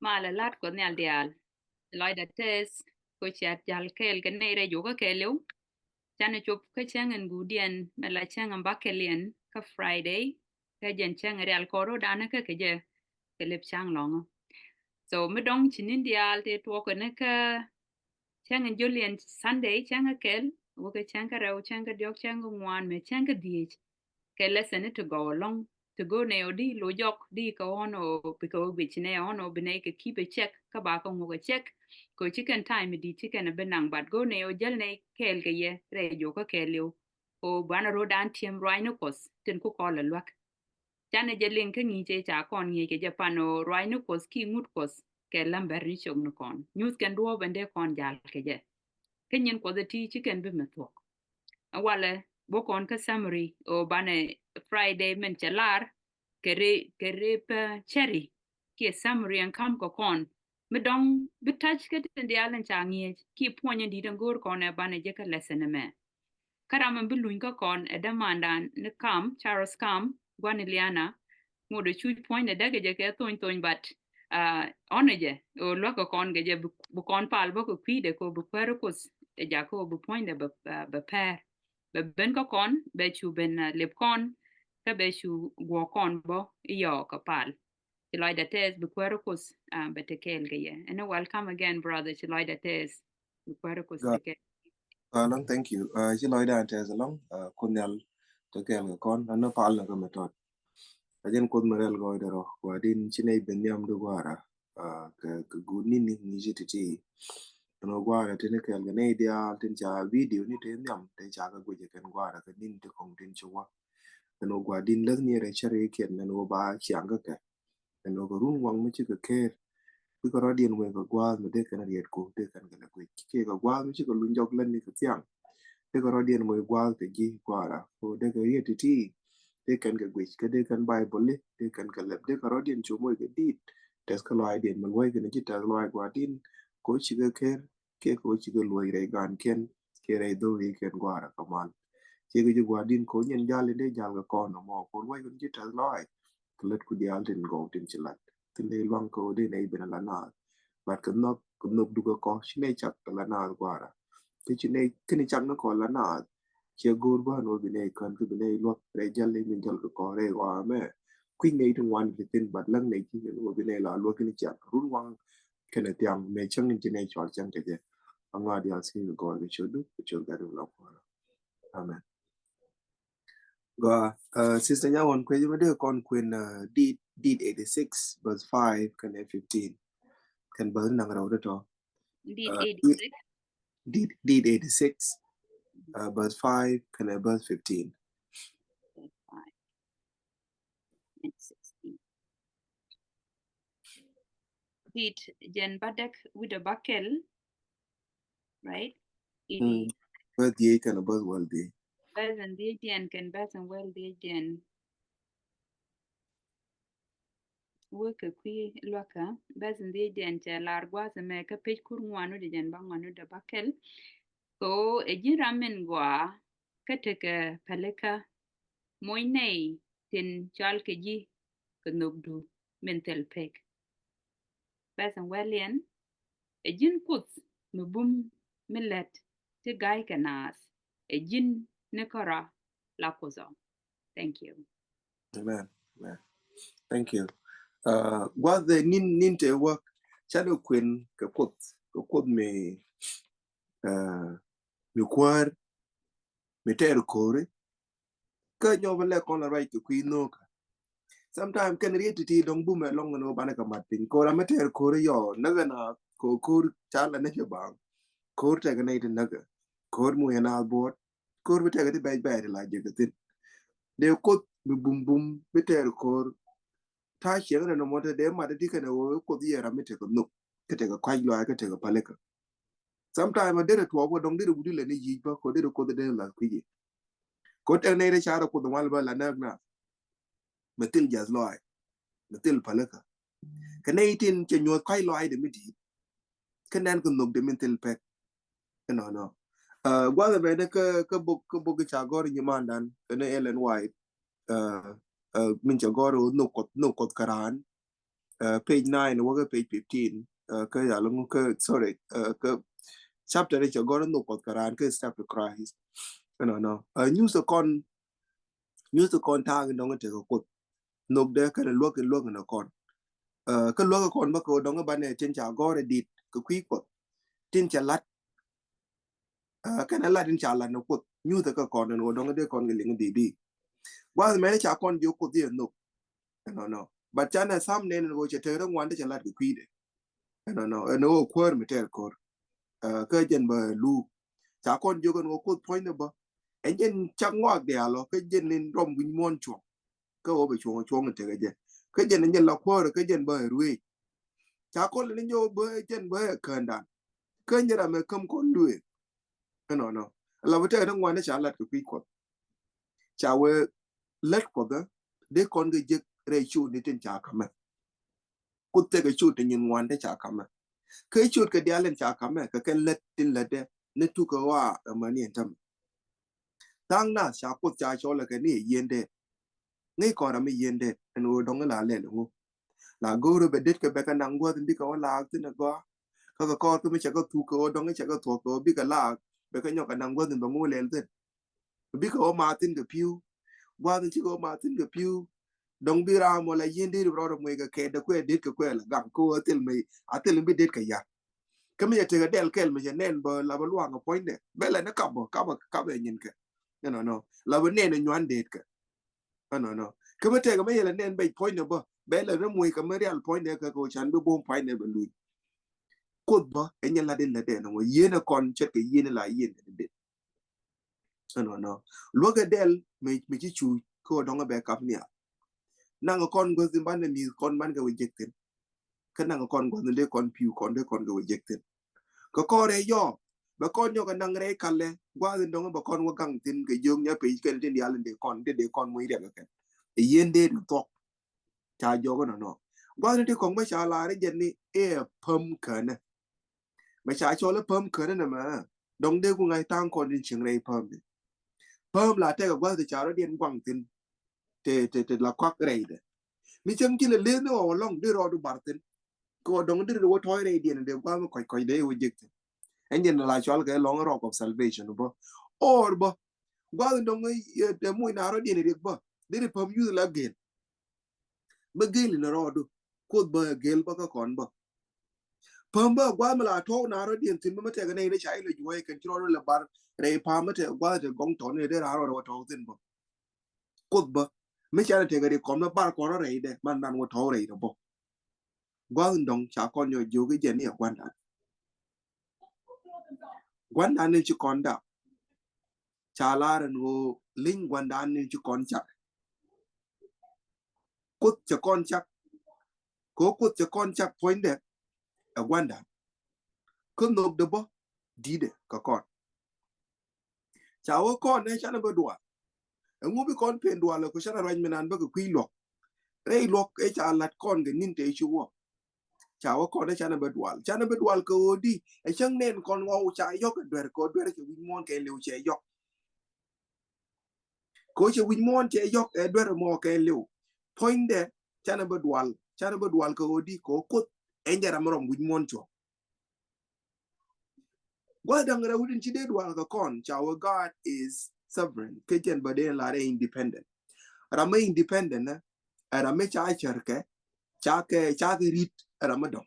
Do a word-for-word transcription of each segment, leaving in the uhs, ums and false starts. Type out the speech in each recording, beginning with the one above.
Malɛ la̱t Kuɔth Nhial diaal. Lɔcdä tɛth kɛ ɣöö ciɛ jal kɛɛl kɛ nɛy rɛy juɔkä kɛɛliw. Canɛ cop kä cäŋ in guudiɛn mɛ la cäŋ in bäkɛliɛn kä Friday. Kä jɛn cäŋ in rial kɔn rɔ̱dan kä kɛ jɛ kɛ lɛp cäŋ lɔ̱ŋä. So mi dɔ̱ŋ ci ni̱n diaal tëë tuɔɔk kɛ ni kä cäŋ in jɔliɛn Sunday, cäŋ kä kɛl, wä kɛ cäŋ kä rɛw, cäŋ kä diɔ̱k, cäŋ kä ŋuan, mɛ cäŋ kä dhieec. Kɛ lesson ni ti gɔw ɛlɔ̱ŋ ti go̱o̱r nɛy ɔ di lo̱c jɔk di kɛ ɣɔn ɔ bi kɛ ɣöö guic nɛy ɣɔn ɔ bi nɛy kɛ keep a check kä ba kɛ ŋuɔk a check. Kɛ ɣöö ci kɛn time mi di̱i̱t ci kɛn a bi naŋ, but go̱o̱r nɛy ɔ jäl nɛy kɛɛl kɛ yɛ rɛy juɔkä kɛɛliw. Kɛ ɣöö banɛ rɔ̱dan tiɛm ruaacni Kuɔth tin ku kɔl a luäk. Canɛ jɛ liŋ kä ŋi̱i̱c ëë ca kɔn ŋi̱eec kɛ jɛ pan ɣöö ruaacni Kuɔth ki ŋut Kuɔth kɛ lämbär ni cok ni kɔn. Nyuth kɛn duɔ̱ɔ̱p ɛn dee kɔn jal kɛ jɛ. Kä nyin Kuɔth ɛ ti ci kɛn bi mɛ thuɔ̱k. Ɛ walɛ bä kɔn kä summary ɣöö banɛ Friday min cɛ lar kɛ ri, kɛ ri pɛ cɛri kiɛ summary ɛn ka̱m kɛ kɔn. Mi dɔ̱ŋ bi ta̱c kä tin diaal in ca ŋi̱eec ki puɔ̱ny in di̱t in go̱o̱r kɔn ɛ banɛ jɛ kä lesson ɛmɛ. Kä ram in bi luny kä kɔn ɛ dämandan ni Kam, Charles Kam, gua̱n Iliana. Ŋot ɛ cuc puɔ̱nydɛ däk kɛ jɛ kɛ thony thony, but ɣɔn ɛ jɛ ɣöö luäk kɛ kɔn kɛ jɛ bi, bi kɔn pal bä kɛ kui̱dɛ kɛ ɣöö bi kuäär Kuoth ɛ jak kɛ ɣöö bi puɔ̱nydɛ bɛ, bɛ pɛr. Bɛ ben kä kɔn, bɛ cu ben lep kɔn, kä bɛ cu guɔ̱ɔ̱k kɔn bä i̱ yɔɔ kɛ pal. Ci lɔcdä tɛth bi kuäär Kuoth bɛ te kɛɛl kɛ yɛ. And welcome again, brother. Ci lɔcdä tɛth bi kuäär Kuoth te kɛɛl. Alɔŋ, thank you. Ci lɔcdä tɛth alɔŋ, Kuoth Nhial te kɛɛl kɛ kɔn. Ɛn pal ni kä mɛ tɔt. A jɛn Kuoth mi rɛl gɔɔydɛ rɔ, gua̱di̱n ci nɛy ben nhiam di gua̱a̱ra. Kɛ, kɛ guut ni̱ni ŋi̱i̱ci ti̱ti̱. Ɛn ɣöö gua̱a̱ra tin kɛɛl kɛ nɛy diaal tin ca video ni te nhiam te ca kɛ guic kɛn gua̱a̱ra kɛ ni̱n ti kɔŋ tin ci wä. Ɛn ɣöö gua̱di̱n läthni rɛy cärikiɛn ɛn ɣöö ba ciaŋ kä kɛ. Ɛn ɣöö kɛ run waŋ mi cikɛ ker, bikɛ rɔ̱diɛn wee kɛ gua̱a̱th mi dee kɛn riɛt ku dee kɛn kɛ lɛ guic. Kiɛ kɛ gua̱a̱th mi cikɛ luny jɔk lätni kɛ thiaŋ, dee kɛ rɔ̱diɛn wee gua̱a̱th kɛ ji̱ gua̱a̱ra ku dee kɛ riɛt ti̱ti̱, dee kɛn kɛ guic, kä dee kɛn Baibol li dee kɛn kɛ lɛp, dee kɛ rɔ̱diɛn cu moc kɛ di̱i̱t. Tɛth kä lɔaacdiɛn mi luɔ̱c kɛn ji̱ tɛth lɔaac gua̱di̱n, kɛ ɣöö cikɛ ker kiɛ kɛ ɣöö cikɛ luɔ̱c rɛy gaankiɛn kiɛ rɛy dho̱rikiɛn gua̱a̱ra kɛ mal. Ciɛ kɛ ji̱ gua̱di̱n kɛ ɣöö nyin jal in dee jal kɛ kɔn ɛmɔ kɛ ɣöö luɔ̱c kɛn ji̱ tɛth lɔaac. Kɛ lät ku diaal tin gɔw tin ci lat. Tin dee luaŋ kɛ ɣöö dee nɛy ben a la naath. But kɛ nhɔk, kɛ nhɔk dukɛ kɔ ci nɛy cak kɛ la naath gua̱a̱ra. Kä ci nɛy kini cak ni kɔ la naath. Ciɛ go̱o̱r bä ni ɣöö bi nɛy kän kä bi nɛy luäk rɛy jäl in min jäl kɛ kɔ rɛy ɣɔaa mɛ. Kui̱ny nɛy ti ŋuan ti thin, but läŋ nɛy ci ni ɣöö bi nɛy la luäk kini ciaŋ run waŋ kɛnɛ thiaŋ mɛ cäŋ in ci nɛy cɔal cäŋ kɛ jɛ. Aŋa diaal thi̱n kɛ gɔɔr kɛ ciötdu kɛ ciöt gat in la kuɔrä. Amen. Gɔaa, uh, Sister Nyawon kuec mi dee kɔn kuɛn, uh, Dit, Dit eighty-six, verse five kɛnɛ fifteen. Kɛn verse naŋ rɛw dee tɔ. Dit, uh, eighty-six. Dit, Dit eighty-six, uh, verse five kɛnɛ verse fifteen. Verse five and sixteen. Dit jɛn bädäk wi̱cdɛ bäkɛl, right? Mm. Bäth dhiec kɛnɛ bäth wäl dhiec. Bäth in dhiec diɛn kɛn bäth in wäl dhiec diɛn. Wä kɛ kui̱ luäkä, bäth in dhiec diɛn cɛ lar gua̱a̱th ɛmɛ kä pec kur ŋuan wi̱cdɛ jɛn bäŋuan wi̱cdɛ bäkɛl. Kɛ ɣöö ɛ ji̱n ram min gɔaa kä tekɛ pälikä, moc nɛy tin cɔal kɛ ji̱ kɛ nhökdu min thil pek. Bäth in wäl yɛn, ɛ ji̱n Kuoth mi bum mi lät ti ga̱ykɛ naath, ɛ ji̱n ni kärɔa la Kuoth ɔ. Thank you. Amen. Amen. Thank you. Uh, gua̱th ɛ ni̱n, ni̱n te wäk canɛ kuɛn kɛ Kuoth, kɛ Kuoth mi, uh, mi kuäär, mi tɛɛr ko̱ri. Kä nyɔk bä lɛ kɔn la ruac kɛ kui̱ nhökä. Sometimes kɛn riet ti̱ti̱ dɔ̱ŋ bumɛ lɔŋ ni wä banɛ kɛ mat piny. Ko̱r amɛ tɛɛr ko̱r yɔ näkɛ na ko̱r, ko̱r ca la näkɛ baŋ. Ko̱r tɛkɛ nɛy ti näkɛ. Ko̱r mu yɛn a buɔt. Ko̱r bi tɛkɛ ti bɛc bɛc ti la jek kɛ thin. Dee Kuoth bi bum bum bi tɛɛr ko̱r. Ta̱a̱ ciɛŋ rɛn mɔ te dee mat ti kɛnɛ wä Kuoth yɛ ram mi tekɛ nhök. Kä tekɛ kɔac lɔaac kä tekɛ pälikä. Sometimes a derɛ tuɔɔk bä dɔ̱ŋ derɛ wut ilɛ ni yic bä kɛ derɛ Kuoth derɛ lath kui̱ci. Kɛ tɛk nɛy rɛ carɛ Kuoth ŋual bä la nääk na. Mɛ thil jath lɔaac. Mɛ thil pälikä. Kɛ nɛy tin cɛ nyuɔth kɔac lɔaacdɛ mi di̱i̱t. Kä nɛn kɛ nhökdɛ min thil pek. Ɛnɔnɔ. Uh, gua̱th ɛmɛ ni kä, kä bok, kä bok ca gɔr nyimandan kɛn Ellen White. Uh, uh, min ca gɔr ɣöö nhök Kuɔth, nhök Kuɔth kä raan. Page nine wä kä page fifteen. Kä yal ŋu kä, sorry, kä chapter ni cɛ gɔr nhok Kuɔth kɛ raan kä Step to Christ. Ɛnɔnɔ nyuth kɔn, nyuth kɔn ta̱a̱ kɛ dɔŋ tekɛ Kuoth. Nhok dee kɛn luäk kɛ luäk ni kɔn. Kä luäk kɔn bä kɛ dɔŋ banɛ tin ca gɔr dit kɛ kui̱ Kuɔth, tin ca lat. Kɛn lat in ca lat ni Kuoth nyuth kɛ kɔn ni wä dɔŋ dee kɔn kɛ liŋ di di. Gua̱th mɛn ca kɔn jiök Kuoth yɛ nhok. Ɛnɔnɔ, but canɛ sam nɛn ni wä cɛ tek rɛ ŋuan dee ca lat kɛ kui̱ dɛ. Ɛnɔnɔ ɛn wä kuäär mi tɛɛr ko̱r. Kä jɛn bä luk ca kɔn jiök ɛn wä Kuoth puɔ̱ny ni bä. Ɛn jɛn cak ŋɔak diaal ɔ kä jɛn ni rɔm wi̱ny muɔ̱n cuɔ̱ŋ. Kä wä bɛ cuɔ̱ŋ cuɔ̱ŋ tekɛ jɛ kä jɛn ni jɛn la kuäär kä jɛn bä ruëëc. Ca kɔn ni jɛ wä bä jɛn bä kändan. Kä nyɛ ram ɛ käm kɔn luëë. Ɛnɔnɔ, la bä tɛk ni ŋuan ni ca lat kɛ kui̱ Kuɔth. Ca wee lät Kuɔth dee kɔn kɛ jek rɛy ciöt ni tin ca kamɛ. Kuoth tekɛ ciöt ti nyin ŋuan te ca kamɛ. Kä ciöt kɛ diaal in ca kamɛ kɛ kɛn lät tin lätdɛ ni tukɛ wa ɛmɛ ni ɛn tämɛ. Tha̱a̱ŋ nath ca Kuoth ca cɔl ɛ kɛ ni ɛ yieen dee. Ŋäc kɔn ram mi yieen dee ɛn ɣöö dɔŋ la lɛl ŋu. La go̱o̱r bɛ det kɛ bɛ kɛ naŋ gua̱th in bikɛ wä laak thi̱n ɛ gɔaa. Kä kɛ kɔr kä mi cɛ kɛ thuk kɛ ɣöö dɔŋ cɛ kɛ thuɔk kɛ ɣöö bikɛ laak bɛ kɛ nyɔk kɛ naŋ gua̱th in bɛ ŋu lɛl thi̱n. Bikɛ wä ma thi̱n kɛ pi̱u. Gua̱th in cikɛ wä ma thi̱n kɛ pi̱u. Dɔŋ bi raam wä la yieen dee rɔɔd ɛ muec kɛ kɛɛt dɛ kuɛ det kɛ kuɛ la gaŋ kä ɣöö a thil mi, a thil mi bi det kɛ yar. Kä mi cɛ tekɛ dɛl kɛl mi cɛ nɛn bä la bä luaŋ ɛ puɔ̱nydɛ bɛ lɛ ni kap bä kap bä kap ɛ nyin kɛ. Ɛnɔnɔ, la bä nɛn ɛ nyuan det kɛ. Ɛnɔnɔ, kä mi tekɛ mi cɛ lɛ nɛn bɛc puɔ̱nydɛ bä bɛ lɛ ni muc kɛ mi rial puɔ̱nydɛ kɛ kɛ wä can bi buɔ̱m puɔ̱nydɛ bɛ luny. Kuoth bä ɛ nyɛ lat in lɛ dɛn ɛ wä yieen ɛ kɔn ce̱tkɛ yieen ɛ la yieen kɛ dee. Ɛnɔnɔ, luäk ɛ dɛl mi, mi ci cuuc kä wä dɔŋ ɛ bɛ kap nhial. Naŋ ɛ kɔn guäth in banɛ mi̱th kɔn ban kɛ wä jek thi̱n. Kä naŋ kɔn gua̱th in dee kɔn pi̱u kɔn dee kɔn kɛ wä jek thi̱n. Kɛ kɔn rɛy yɔɔ bɛ kɔn nyɔk kɛ naŋ rɛy kalɛ gua̱th in dɔŋ bɛ kɔn wä gaŋ thi̱n kɛ jiök nya pec kɛn tin diaal in dee kɔn dee dee kɔn muc riɛk kɛ kɛn. Ɛ yieen dee di thuɔk. Ca jɔk inɔnɔ gua̱th in ti kɔŋ bä ca laar i̱ jɛn ni ɛ päm känɛ. Mɛ ca cɔl i̱ päm känɛ nɛ mɛ dɔŋ dee ku ŋa̱c tha̱a̱ŋ kɔn in cieŋ rɛy päm di. Päm la tɛk ɛ gua̱th ti ca rɔ diɛn guaŋ thi̱n. Te, te, te la kuak rɛydɛ. Mi cäŋ ci lɛ leth ni ɣɔw ɛlɔ̱ŋ di rɔɔdu bar thi̱n. Kɛ ɣɔw dɔ̱ŋ di ri wä tɔ̱ɔ̱c rɛy diɛn dee gua̱a̱th mi kɔc kɔc dee wä jek thi̱n. Ɛn jɛn la cɔal kɛ lɔŋ rock of salvation bä. Or bä gua̱a̱th dɔ̱ŋ te muc na rɔ diɛn riɛk bä di ri päm yuth la gel. Bä gel in rɔɔdu Kuoth bä gel bä kä kɔn bä. Päm bä gua̱a̱th mi la tɔ̱ɔ̱k na rɔ diɛn thi̱n bä mi tɛk nɛy ni ca ilɛ juɔ̱ɔ̱c kɛn ci rɔɔdu lɛ bar rɛy pa̱a̱m mi tɛk gua̱a̱th tɛ gɔŋ tɔ̱ɔ̱ni dee raar rɔɔdu wä tɔ̱ɔ̱k thi̱n bä. Kuoth bä mi canɛ tekɛ ri kɔn mi bar kɔn rɔ rɛydɛ man nan wä tɔ̱w rɛydɛ bä. Gua̱th in dɔ̱ŋ ca kɔn nyɔ jiök i̱ jɛn ni ɛ gua̱ndan. Gua̱ndan ni ci kɔn dap. Ca lar ɛn ɣöö li̱ny gua̱ndan ni ci kɔn cak. Kuoth cɛ kɔn cak. Kɛ ɣöö Kuoth cɛ kɔn cak puɔ̱nydɛ ɛ gua̱ndan. Kä nhökdɛ bä di̱tdɛ kɛ kɔn. Ca wä kɔn ɛ canɛ bä dual. Ɛŋu bi kɔn pen dual ɛ ku canɛ ruac mi nan bä kɛ kui̱ luɔk. Rɛy luɔk ɛ ca lat kɔn kɛ ni̱n te cu wä. Ca wä kɔn ɛ canɛ bä dual. Canɛ bä dual kɛ ɣöö di ɛ cäŋ nɛn kɔn ɣɔw ca yɔk ɛ duer kɛ ɣöö duer cɛ wi̱c muɔ̱ɔ̱n kɛ liw cɛ yɔk. Kɛ ɣöö cɛ wi̱c muɔ̱ɔ̱n cɛ yɔk ɛ duer mɔ kɛ liw. Puɔ̱nydɛ canɛ bä dual. Canɛ bä dual kɛ ɣöö di kɛ ɣöö Kuoth ɛn jɛ ram rɔm wi̱c muɔ̱ɔ̱n cuɔ. Gua̱th da̱ŋ rɛw wi̱din ci dee dual kɛ kɔn ca wä God is sovereign. Kä jɛn bä dee lar ɛ independent. Ram ɛ independent ɛ ram ɛ ca cär kɛ ca kɛ ca kɛ rit ɛ ram ɛ dɔ̱ŋ.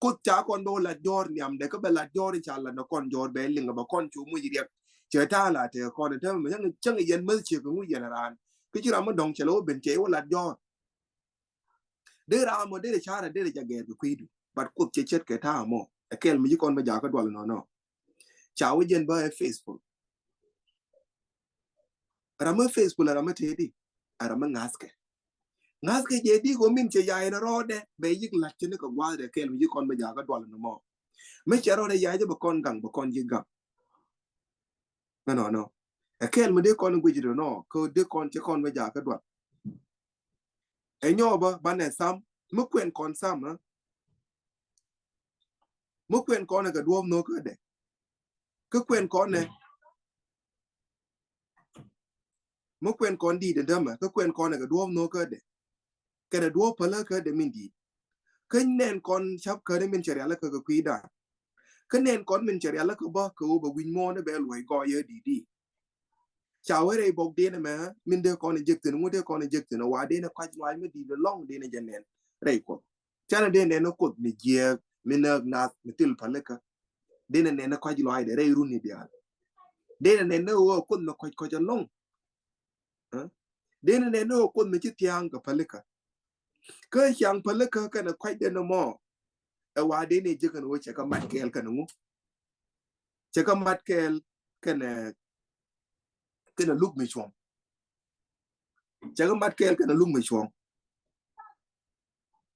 Kuoth ca kɔn bɛ wä lat jɔɔr nhiamdɛ kä bɛ lat jɔɔr in ca lat ni kɔn jɔɔr bɛ liŋ bɛ kɔn cu muc riɛk. Cɛ ta̱a̱ la tɛk kɔn in täämɛ cäŋ yɛn mäth ciek kɛ ŋuc yɛn raan. Kä ci ram mi dɔ̱ŋ cɛ lɛ wä ben cɛ wä lat jɔɔr. Dee ram mɔ dee rɛ carɛ dee rɛ ca gɛɛr kɛ kui̱du. But Kuoth cɛ ce̱tkɛ ta̱a̱ mɔ ɛ kɛl mi ci kɔn bɛ jakä dual nɔnɔ. Ca wä jɛn bä ɛ faithful. Ram mi faithful ɛ ram mi tëëdi ɛ ram mi ŋa̱thkɛ. Ŋa̱thkɛ jɛ di kɔ min cɛ yay ni rɔɔdɛ bɛ yik la̱t cɛ ni kɛ gua̱a̱th dɛ kɛl mi ci kɔn bɛ jakä dual ni mɔ. Mi cɛ rɔɔdɛ yay jɛ bɛ kɔn gaŋ bɛ kɔn ji̱ gaŋ. Nɔ nɔ nɔ. Ɛ kɛl mi dee kɔn guic dɔ nɔ kɛ dee kɔn cɛ kɔn bɛ jakä dual. Ɛ nyɔ bä banɛ tham mi kuɛn kɔn tham ɛ. Mi kuɛn kɔn ɛ kɛ duɔ̱ɔ̱p nhɔkä dɛ. Kä kuɛn kɔn ɛ mi kuɛn kɔn di̱i̱t ɛn täämɛ kä kuɛn kɔn ɛ kɛ duɔ̱ɔ̱p nhɔkä dɛ. Kɛnɛ duɔ̱ɔ̱p pälikä dee min di̱i̱t. Kä nɛn kɔn ca̱p käni min cɛ rialikä kɛ kui̱dan. Kä nɛn kɔn min cɛ rialikä bä kɛ ɣöö bɛ wi̱c muɔ̱ɔ̱n bɛ luɔ̱c gɔɔyä di̱i̱t di̱i̱t. Ca wee rɛy bɔk diɛn ɛmɛ min dee kɔn jek thi̱n, ŋu dee kɔn jek thi̱n, wa dee ni kɔc luaac mi di̱i̱t ɛlɔ̱ŋ dee ni jɛ nɛn rɛy Kuɔth. Canɛ dee nɛn ni Kuoth mi jiääk, mi nääk nath, mi thil pälikä. Dee ni nɛn ni kɔc luaac dee rɛy runi diaal. Dee ni nɛn ni ɣöö Kuoth mi kɔc kɔc ɛlɔ̱ŋ. Ɛ? Dee ni nɛn ni ɣöö Kuoth mi ci thia̱a̱ŋ kɛ pälikä. Kä ciaŋ pälikä kɛnɛ kɔc dee ni mɔ. Ɛ wa dee ni jek kɛn ɣöö cɛ kɛ mat kɛɛl kɛnɛ ŋu. Cɛ kɛ mat kɛɛl kɛnɛ, kɛnɛ luk mi cuɔ̱ŋ. Cɛ kɛ mat kɛɛl kɛnɛ luk mi cuɔ̱ŋ.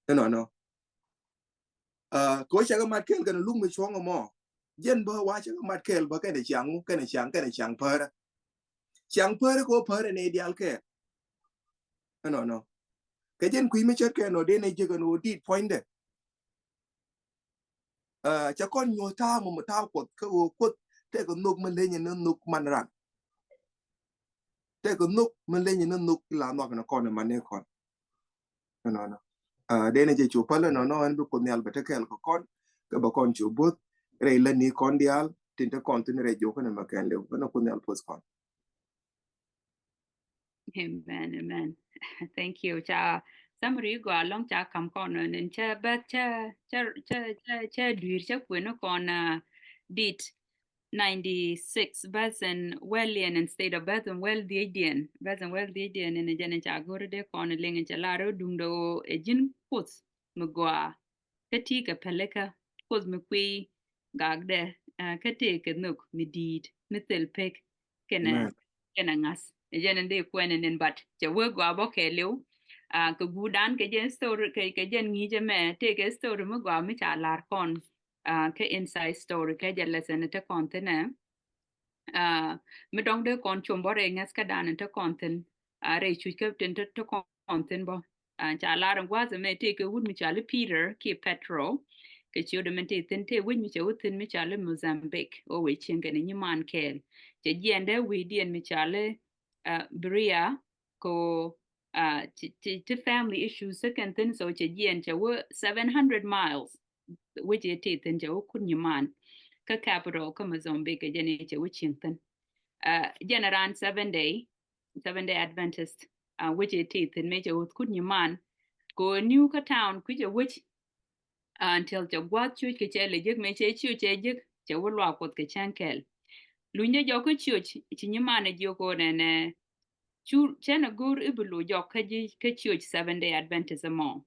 Ɛnɔnɔ. Ɛ, kɛ ɣöö cɛ kɛ mat kɛɛl kɛnɛ luk mi cuɔ̱ŋ ɛmɔ. Jɛn bä wa cɛ kɛ mat kɛɛl bä kɛnɛ ciaŋ ŋu, kɛnɛ ciaŋ, kɛnɛ ciaŋ pärä. Ciaŋ pärä kɛ ɣöö pärä nɛy diaal kɛɛl. Ɛnɔnɔ. Kɛ jɛn kui̱ mi ce̱tkɛ nɔ dee nɛ jek ɛn ɣöö di̱i̱t puɔ̱nydɛ. Ɛ, cɛ kɔn nyuɔ̱th ta̱a̱ mɔ mi ta̱a̱ Kuɔth kä ɣöö Kuoth tëëkɛ nhök mi lenyɛ ni nhök man ran. Tëëkɛ nhök mi lenyɛ ni nhök la nhɔk ni kɔn man ni kɔn. Ɛnɔnɔ. Ɛ, dee ni jɛ cu päl ɛnɔnɔ ɛn bi Kuoth Nhial bɛ te kɛɛl kɛ kɔn. Kɛ bɛ kɔn cu bo̱th rɛy lätni kɔn diaal tin te kɔn thi̱n rɛy jiɔk kɛnɛ mɛ kɛn liw. Ɛn Kuoth Nhial puɔth kɔn. Amen, amen. Thank you. Ca summary gɔaa ɛlɔ̱ŋ ca kam kɔn ni cɛ beth cɛ, cɛ, cɛ, cɛ, cɛ dui̱r cɛ kuɛn kɔn, uh, di̱t ninety-six verse in wɛliɛn instead of verse in wɛl dhiecdiɛn. Verse in wɛl dhiecdiɛn ni jɛn ca go̱r dee kɔn liŋ cɛ lar ɛ duŋdɛ ɣöö ɛ ji̱n Kuoth mi gɔaa. Kä ti kɛ pälikä Kuoth mi kui̱ gakdɛ, ah, kä tëëkɛ nhök mi di̱i̱t mi thil pek kɛnɛ, amen, kɛnɛ ŋa̱th. Ɛ jɛn in dee kuɛn in, in, but cɛ wee gɔaa bä kɛɛliw. Ah, kɛ guudan kɛ jɛn story, kɛ, kɛ jɛn ŋi̱i̱cɛ mɛ tëëkɛ story mi gɔaa mi ca lar kɔn. Ah, kɛ inside story kɛ jɛ lesson te kɔn thinɛ. Ah, mi dɔ̱ŋ dee kɔn com bä rɛy ŋäth kädan in te kɔn thi̱n. Ah, rɛy cuc kä tin te, te kɔn thi̱n bä. Ah, ca lar in gua̱a̱th ɛmɛ tëëkɛ wut mi cɔal i̱ Peter kiɛ Petro. Kɛ ciötdɛ min te thi̱n tëë wec mi cɛ wä thi̱n mi cɔal i̱ Mozambique. Wä wec cieŋ kɛnɛ nyiman kɛɛl. Cɛ jiɛɛn dee wecdiɛn mi cɔal i̱, ah, Berea kɛ ɣöö, ah, ti, ti, ti family issues ti kɛn thi̱n, so cɛ jiɛɛn cɛ wä seven hundred miles. Wec ëë ti thi̱n cɛ wä kut nyiman. Kä capital kä Mozambique kɛ jɛn ëë cɛ wä cieŋ thi̱n. Ah, jɛn around seven day, seven day Adventist. Ah, wec ëë ti thi̱n mëë cɛ wä kut nyiman. Kɛ ɣöö niw kä town kui̱ cɛ wec. Ah, until cɛ gua̱th cuc kɛ cɛ lɛ jek mëë cɛ ciöc cɛ jek cɛ wä luaak Kuɔth kɛ cäŋ kɛl. Lunyä jɔk kä ciöc ci nyiman ɛ jiök ɣöö nɛnɛ cu cɛn ɛ go̱o̱r i̱ bi lo̱c jɔk kä ji̱ kä ciöc Seven Day Adventist ɛmɔ.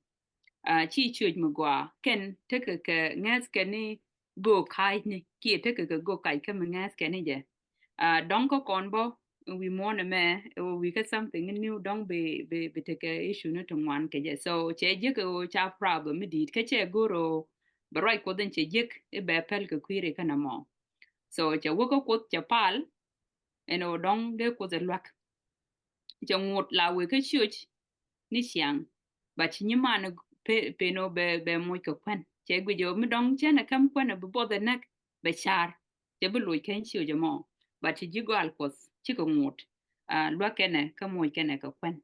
Ah, ci ciöc mi gɔaa kɛn tekɛ kɛ ŋäth kɛn ni go̱o̱k ka̱cni kiɛ tekɛ kɛ go̱o̱k kac kä mi ŋäth kɛn ni jɛ. Ah, dɔ̱ŋ kä kɔn bä wi̱i̱ muɔ̱ɔ̱n ɛmɛ ɛ wä wi̱i̱ kä something new dɔ̱ŋ bi, bi, bi tekɛ issue ni ti ŋuan kɛ jɛ. So cɛ jek ɛ wä ca problem mi di̱i̱t kä cɛ go̱o̱r ɛ wä bɛ ruac Kuɔth in cɛ jek i̱ bɛ päl kɛ kui̱ri kɛn ɛmɔ. So cɛ wä kä Kuoth cɛ pal ɛn ɛ wä dɔ̱ŋ dee Kuoth ɛ luäk. Cɛ ŋot la wee kä ciöc ni ciaŋ. But ci nyiman pe, pen ɔ bɛ, bɛ moc kɛ kuɛn. Cɛ guic ɔ mi dɔ̱ŋ cɛn ɛ käm kuɛn ɛ bi buɔth ɛ näk bɛ car. Cɛ bi loc kɛn ciöc ɛmɔ. But ci ji̱ gɔal Kuɔth cikɛ ŋot. Ah, luäk kɛnɛ kä moc kɛnɛ kɛ kuɛn.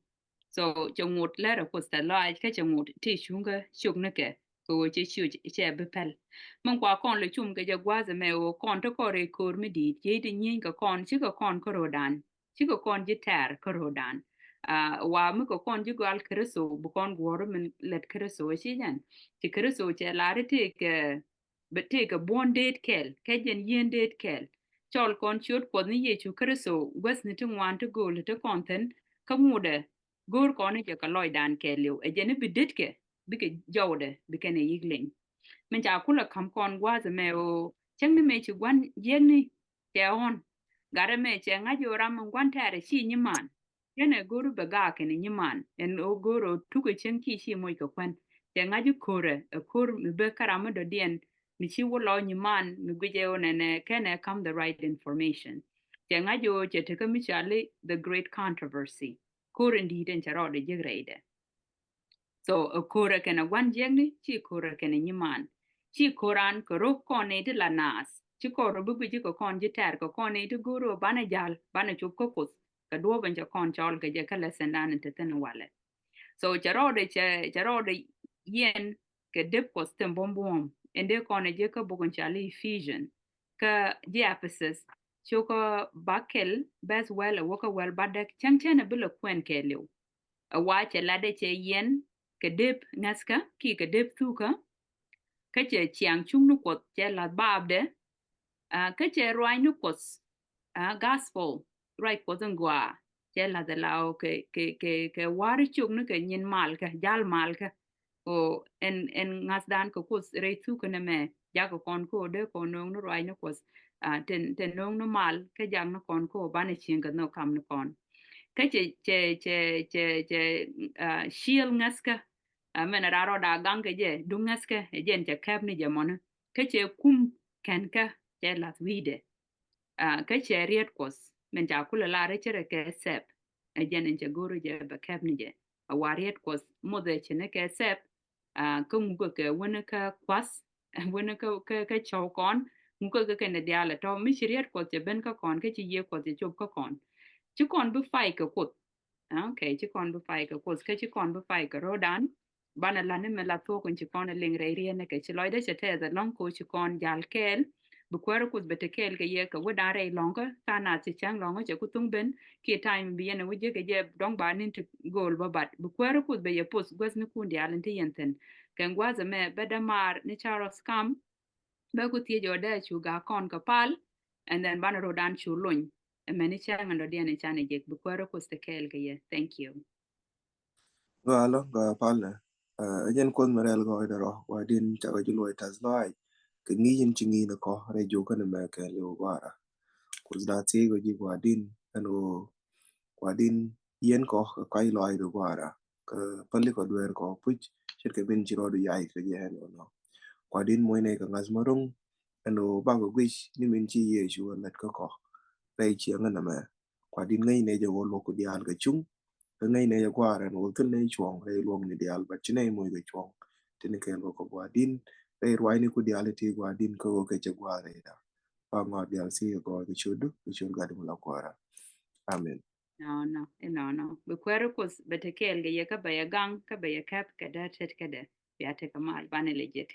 So cɛ ŋot lɛr ɛ Kuoth tɛ lɔaac kä cɛ ŋot ti cuŋkä ciöknikɛ kɛ ɣöö cɛ ciöc cɛ bi pɛl. Min kua kɔn lɛ cum kɛ jɛ gua̱a̱th ɛmɛ ɣöö kɔn ti kɔn rɛy köör mi di̱i̱t, jiey ti nyieeny kɛ kɔn, cikɛ kɔn kä ro̱o̱dan, cikɛ kɔn ji̱ tɛ̈r kä ro̱o̱dan. Ah, wa mi kɛ kɔn ji̱ gɔal Kritho bi kɔn guɔ̱ɔ̱r min lät Kritho ɛ ci jɛn. Ci Kritho cɛ lar i̱ tëëkɛ, bɛ tëëkɛ buɔ̱n deet kɛl, kɛ jɛn yien deet kɛl. Cɔl kɔn ciöt Kuɔth ni Yecu Kritho guäthni ti ŋuan ti gööl ti kɔn thi̱n, kä ŋutdɛ go̱o̱r kɔn i̱ jɛ kɛ lɔcdan kɛɛliw. Ɛ jɛn i̱ bi detkɛ, bikɛ jɔwdɛ, bikɛn ɛ yi̱k leny. Min ca kulɛ ka̱m kɔn gua̱a̱th ɛmɛ ɣöö cäŋ ni mëë ci gua̱n jiäkni cɛ ɣɔ̱n. Gat ɛmɛ cɛ ŋa̱c ɣöö ram min gua̱n tɛ̈rɛ ci nyiman. Kɛnɛ go̱o̱r i̱ bɛ gaak kɛnɛ nyiman. Ɛn ɣöö go̱o̱r ɣöö tukɛ cäŋ ci ci moc kɛ kuän. Cɛ ŋa̱c i̱ ko̱rɛ, ɛ ko̱r mi bek kä ram mi dɔ̱diɛn, mi ci wä lɔ nyiman, mi guic ɛ ɣöö nɛnɛ kɛnɛ ka̱m the right information. Cɛ ŋa̱c ɣöö cɛ tekä mi cɔal i̱ the great controversy. Ko̱r in di̱i̱t ɛn cɛ rɔɔdɛ jek rɛydɛ. So ɛ ko̱rɛ kɛnɛ gua̱n jiäkni, ci ko̱rɛ kɛnɛ nyiman. Ci ko̱ran kɛ ro̱k kɔn nɛy ti la naath. Ci kɔn rɔ bi guic kɛ kɔn ji̱ tɛ̈r kɛ kɔn nɛy ti go̱o̱r ɣöö banɛ ja̱l, banɛ cop kä Kuoth. Kɛ duɔ̱ɔ̱p ɛn cɛ kɔn cɔɔl kɛ jɛ kä lesson dan in te thi̱n walɛ. So cɛ rɔɔdɛ cɛ cɛ rɔɔdɛ yɛn kɛ dep Kuɔth tin buɔm buɔm. Ɛn dee kɔn ɛ jɛ kä bok in ca li Ephesian kä ji̱ Ephesus cukɛ bakɛl bɛth wɛl ɛ wäkä wɛl batdɛ cäŋ cɛn ɛ bi lɛ kuɛn kɛɛliw. Ɛ wa cɛ latdɛ cɛ yɛn kɛ dep ŋäthkä ki kɛ dep thukä. Kä cɛ ciaŋ cuŋni Kuɔth cɛ lath baapdɛ. Kä cɛ ruacni Kuɔth, gospel, ruac Kuɔth in gɔaa cɛ lath ɛ la ɔ kɛ kɛ kɛ kɛ wa̱r cok ni kɛ nyin mal kä jal mal kä. Ɔ ɛn ɛn ŋa̱thdan kɛ Kuoth rɛy thuk kɛ nɛmɛ jakɛ kɔn kä ɔ dee kɔn no̱o̱ŋ ni ruacni Kuɔth. Tin tin no̱o̱ŋ ni mal kä jak ni kɔn kä ɔ banɛ cieŋ kɛ nhök kam ni kɔn. Kä cɛ cɛ cɛ cɛ cɛ ciel ŋäthkä. Mɛn ɛ ran rɔɔda gaŋ kɛ jɛ duŋ ŋäthkä ɛ jɛn cɛ kɛp ni jɛ mɔni. Kä cɛ kum kɛn kä cɛ lath wi̱i̱dɛ. Kä cɛ riet Kuɔth min ca kulɛ lar cɛ rɛ kɛ sɛp. Ɛ jɛn in cɛ go̱r jɛ bɛ kɛp ni jɛ. A wa riet Kuɔth mothɛ cɛ ni kɛ sɛp. Kä ŋukä kɛ wänä kä kuath wänä kä kä kä cɔw kɔn. Ŋukä kɛ kɛn diaal ɛ tɔ mi ci riet Kuɔth cɛ ben kä kɔn kä ci yie Kuɔth cɛ cop kä kɔn. Ci kɔn bi pay kɛ Kuoth. Okay, ci kɔn bi pay kɛ Kuoth kä ci kɔn bi pay kɛ ro̱dan. Banɛ la ni mɛ la thuɔk in ci kɔn a liŋ rɛy riɛn ni kɛ ci lɔcdä cɛ tɛth ɛlɔ̱ŋ ko ci kɔn jal kɛɛl. Bi kuäär Kuoth bɛ te kɛɛl kɛ yɛ kɛ wä dan rɛy lɔ̱ŋkä tha nath ci cäŋ lɔ̱ŋkä cɛ ku thuŋ ben. Kiɛ time bi yɛn a wä jek kɛ jɛ dɔ̱ŋ ba nin ti go̱o̱l bä bat bi kuäär Kuoth bɛ yɛ poth guäth ni kun diaal in ti yɛn thi̱n. Kɛ gua̱th ɛmɛ bɛ dämaar ni ca rɔth kam. Bɛ ku thiec ɔ dee cu gak kɔn kɛ pal. And then banɛ ro̱dan cu lony. Ɛmɛni cäŋ ɛn dɔ̱diɛn in can ɛ jek bi kuäär Kuoth te kɛɛl kɛ yɛ. Thank you. Gɔaa lɔ gɔaa palɛ. Ɛ jɛn Kuoth mi rɛl gɔɔydɛ rɔ wa din cakɛ ji̱ luɔc tath lɔaac. Kɛ ŋi̱i̱c in ci ŋi̱i̱n kɔ rɛy jiök kɛn mɛ kɛn liw gua̱a̱ra. Kuoth da thiec wä ji̱ wa din ɛn ɣöö wa din yɛn kɔ kɛ kɔc lɔaac ri gua̱a̱ra. Kɛ päli kɔ dueer kɔ puc ce̱tkɛ min ci rɔɔdu yac kɛ jɛ ɛn ɣöö nɔ. Wa din muɔ̱cnɛ kɛ ŋa̱th ma ro̱ŋ ɛn ɣöö bakɔ guic ni min ci Yecu ɛ lät kä kɔ. Rɛy ciɛŋä nɛmɛ. Kuadin ŋäcnɛ jɛ wä luɔk ku diaal kɛ cuŋ. Kä ŋäcnɛ jɛ gua̱a̱r ɛn wä thil nɛ cuɔ̱ŋ rɛy luɔkni diaal, but ci nɛ moc kɛ cuɔ̱ŋ. Tini kɛɛl kɛ kɔ gua̱a̱din rɛy ruacni ku diaal iti gua̱a̱din kä wä kɛ cɛ gua̱a̱r rɛy da. Pa ŋɔak diaal si kɛ gɔɔy kɛ cio̱du kɛ ciöt gat mi la kuäärä. Amen. Nɔnɔ inɔnɔ bi kuäärä Kuoth bɛ te kɛɛl kɛ yɛ kä bɛ yɛ gaŋ kä bɛ yɛ kɛp kɛ dee tet kɛ dee. Bia tekɛ mal banɛ lɛ jek.